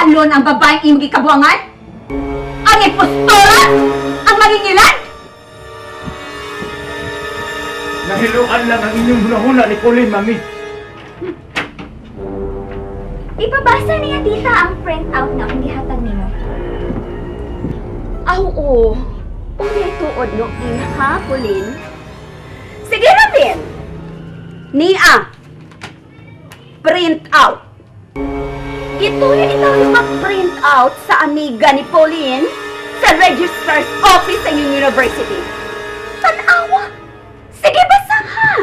Mahalon ang babaeng imong gikabuangan? Ang impostora? Ang mangingilan? Nahiluan lang ang inyong hunahuna ni Pauline, Mami. Ipabasa niya, tita, ang printout na akong gihatag nimo. Ah, oo. Unya tuod no, iha, Pauline. Sige, Ramil. Nia. Print out. Gituyo itaw yung mag-print out sa amiga ni Pauline sa registrar's office sa inyong university. Tanawa! Sige, basa ha!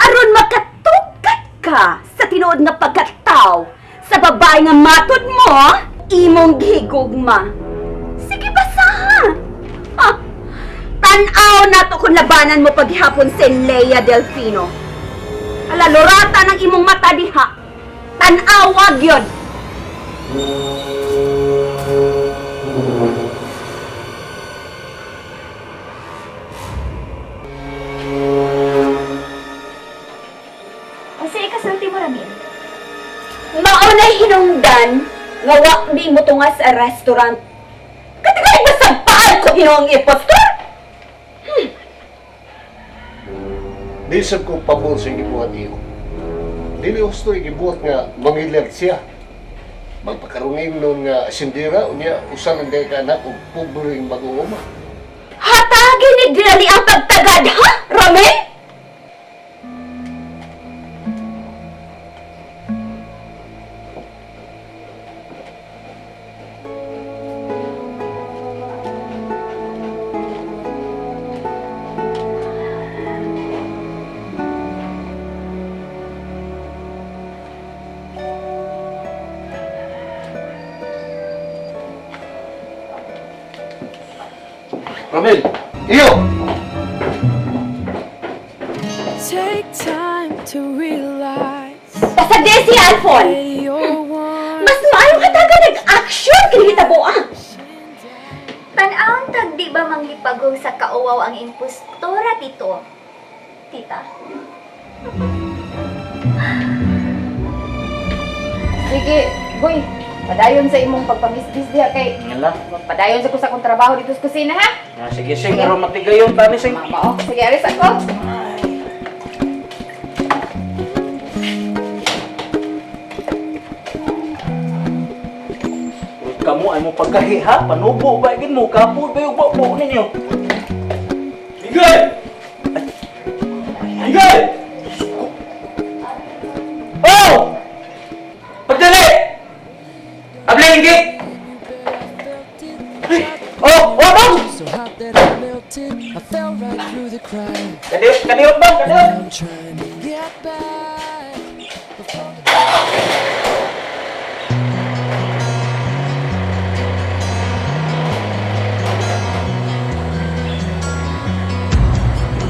Aron makatukat ka sa tinuod nga pagkataw sa babae nga matod mo, imong gihigugma. Sige, basa ha! Ha! Tanaw na to kung labanan mo paghihapon si Lea Delfino. Ala, lorata ng imong mata diha. Tanawag yun! O sige, kasulti mo, Ramil. Maunay hinungdan nga wa mi mo tunga sa restaurant. Katagal ba sa paal ko hinuong impostor? Di sab ko pabor sa gibuhat iyo. Dili husto gibuhat nga mangilag siya. Magpakarungin nun nga sindira unya usa lang day ka anak og pobreng mag-uuma. Hatagin ni Granny ang pagtagad, ha, Ramil? Ramil, iyo! Take time to realize Pasagdi si Alfon. that you're one. Mas maayo hatagan nag-action kinihitabo ah. Tan-awon tag di ba manglipagong sa kauwaw ang impostora, tito? Tita. Sige, boy. Padayon sa imong pagpamisbis diha kay Ngala. padayon sa ko sa akong trabaho dito sa kusina ha. Ah, sige, sing. Aron matigayon tani, sing. Mama, oh. Sige, aris ako. Kamu ay mo pagkahi, ha? Panubo ba? Igin mo, kapo ba yung bo ninyo? Miguel! Ay! Miguel! Oh! Pagdali! Abli, hindi! Oh! Oh, bang! So hot that I melted, I fell right through the cracks. Kadi, kadiot bang, kadiot! I'm trying to get back. Before the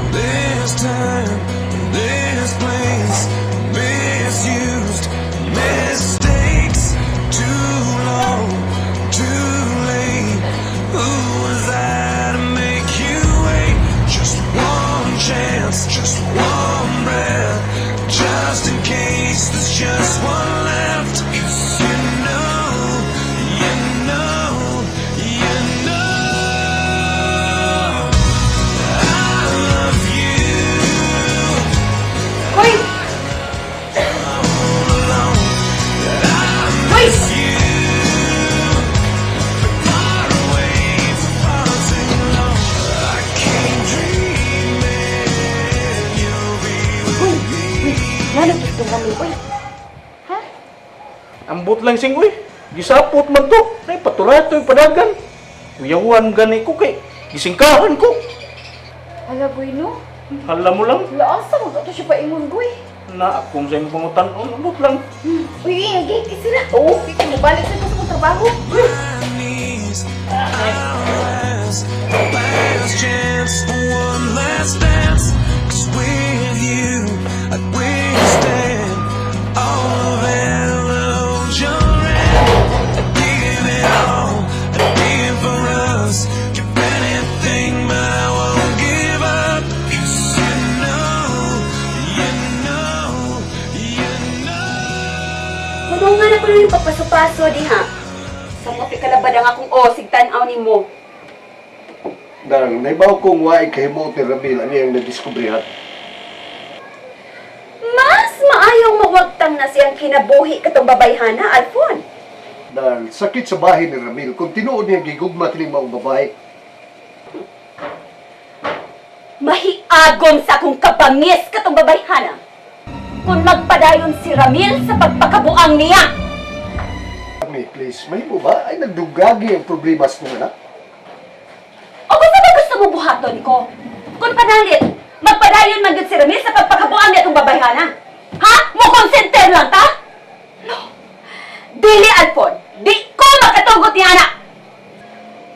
This time, this place, misused, mistakes. Too long, too late. Who was I to make you wait? Just one chance, just one breath, just in case there's just one left. 'Cause you know, you know, you know. I love you. Hoy! Hoy! Ngano to itong Ramil, oy? Ambot lang sing, uy. Gisapot man to. Ay, paturato yung padagan. Uyawan gani ko kay. Gisingkahan ko. Hala, boy, no? Hala mo lang. Hala, asa mo to siya paingon, boy? Na, akong sa imong pangutan. Oh, ambot lang. Uy, uy, ay, kay sila. Oo. Sige, mo balik sa ko sa akong trabaho. Knees, I'll ask the last chance for one last dance. 'Cause with you, I'd withstand all of hell hold your hand. I'd give it all, I'd give for us. Give anything, but I won't give up. 'Cause you know, you know, you know. Kuno nga na kuno yung pagpaso-paso diha. Sa mga pikalabad ang akong osig tan-aw nimo. Dang, naibaw kong waay kahimuot ni Ramil ang iyang nadiskubrihan. Mas maayong mawagtang na siyang kinabuhi katong babayhana, Alfon. Dahil sakit sa bahay ni Ramil kung tinuod niya gigugma kining maong babae. Mahiagom sa akong kabangis katong babayhana. Kung magpadayon si Ramil sa pagpakabuang niya. Mami, please, may mo ba? Ay, nagdugagi ang problema sa mga anak. O kung sa ba gusto mo buhaton ko? Kung panalit, magpadayon man gyud si Ramil sa pagpakabuang niya itong babayhana. Ha? Mo konsenter lang ta? No. Dili, Alfon. Di ko makatugot ni anak.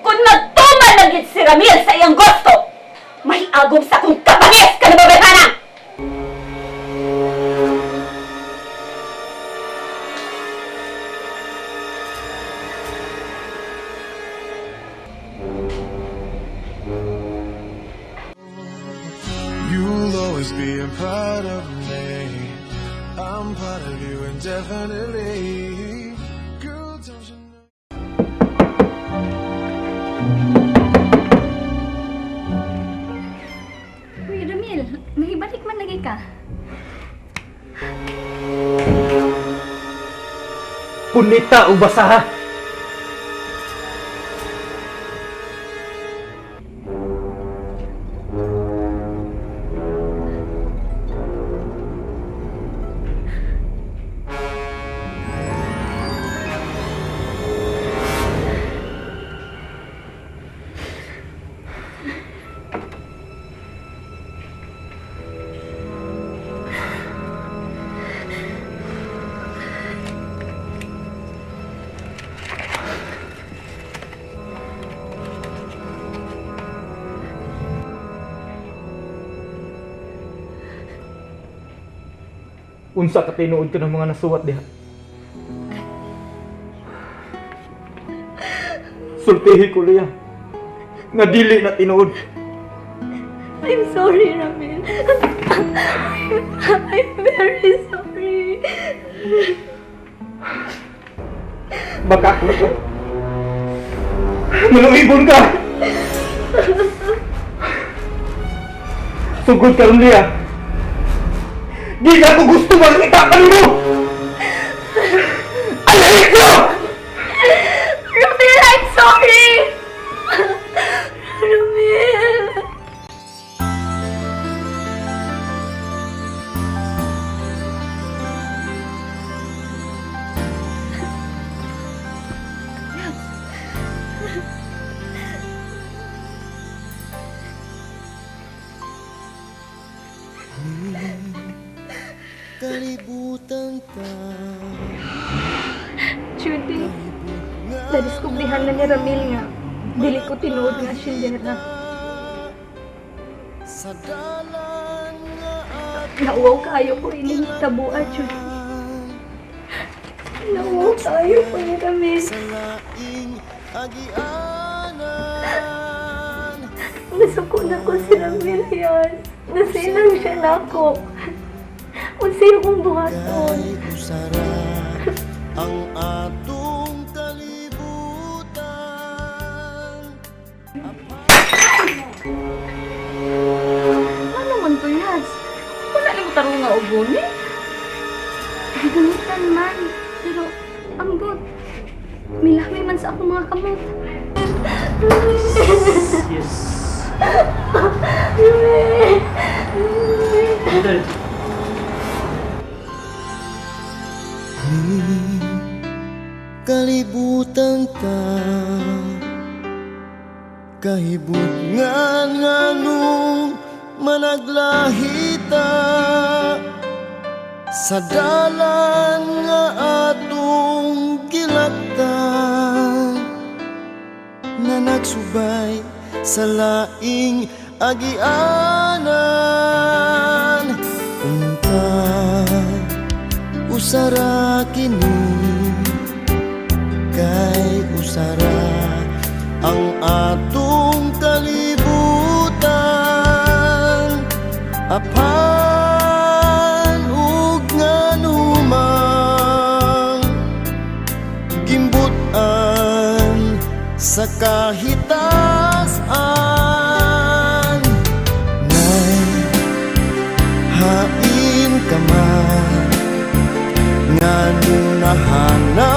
Kung magtuman lang gyud si Ramil sa iyang gusto, mahiagom sa akong kabangis ka na babayhana! You'll always be a part of me. I'm part of you indefinitely. Girl, don't you know? Uy, Ramil, mahibalik man lagi ka. Punita o basaha. Unsa ka tinuod ka ng mga nasuwat diha? Sultihi ko liya. Nga dili na tinuod. I'm sorry, Ramil. I'm very sorry. Baka ako to. Manuibon ka! Sugod ka ron liya. Di na ako gusto makita ka nimo! Alay ko! Ramil, I'm sorry! Ramil! Kalibutan ta. Judy, nadiskubrihan na ni Ramil nga dili ko tinuod nga sindera. Sa dalan nga Nauwaw kayo ko ining tabua, Judy. Nauwaw kayo ko ni Ramil. sa laing agianan. Nasuko na ko si Ramil yan. Nasilang siya na ako. Unsay akong buhaton. Kay usara ang atong kalibutan. Ano man to, Yas? Wala na mo tarong nga ugon eh. Gamitan man. Pero, ambot. Milami man sa akong mga kamot. Yes. Kalibutan ta Kahibutngan nganong managlahita Sa dalan nga atong gilaktan Nga nagsubay sa laing agianan. Unta usara kini kay usara ang atong kalibutan apan ug nganumang Sa kahitasan. Nay, hain ka man, nga nahanap.